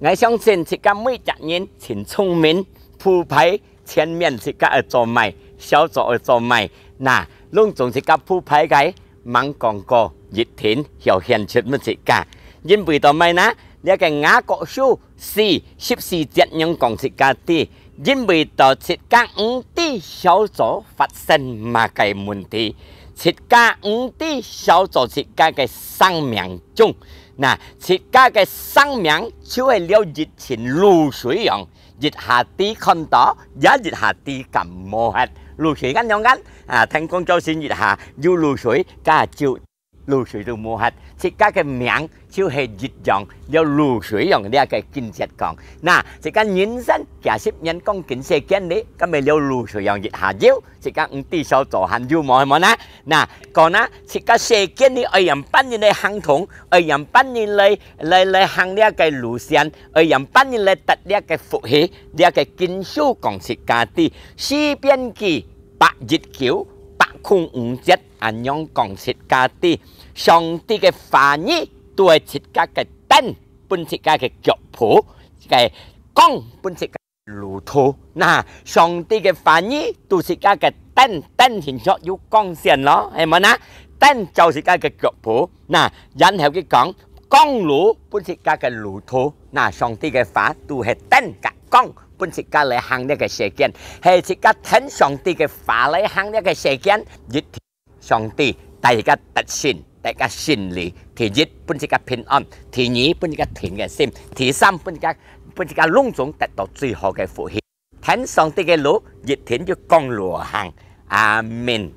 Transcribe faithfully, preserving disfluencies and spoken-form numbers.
𠊎相信自家每隻人盡聰明，鋪排前面自家愛做麼个，小組愛做麼个。那，攏總自家鋪排个，吂講過，一定曉顯出分自家。因為到麼个呢？這个雅各書四，十四節仰講自家知，因為到自家毋知小組發生麼个問題，自家毋知小組自家个生命中，那，自家个生命就係了一陣露水樣，一下知看到，也一下知感無忒。露水恁樣眼，啊，天公造成一下有露水，該就露水都無忒。自家个命就係一樣，了露水樣，這个經節講。那，自家人生幾十年講緊世間哩，敢會了露水樣一下有？自家毋知小組還有無，係無呢？那，講啊，自家世間哩愛仰般人來行動，愛仰般人來，來，來行這个路線，愛仰般人來得這个福氣，這个經書講自家知。詩篇記百一九，百空五節，恁樣講自家知。上帝个話語都係自家个燈，分自家个腳步，个光分自家 路途。那，上帝个話語都自家个燈，燈形象有光線咯，係無呢？燈照自家个腳步。那，然後佢講，光路分自家个路途。那，上帝个話都係燈甲光，分自家來行這个世間，係自家聽上帝个話來行這个世間，一定 上帝帶自家得勝，帶自家勝利。第一，分自家平安；第二，分自家定个心；第三，分自家，分自家攏總得到最好个福氣。聽上帝个路，一定就光路行。阿門。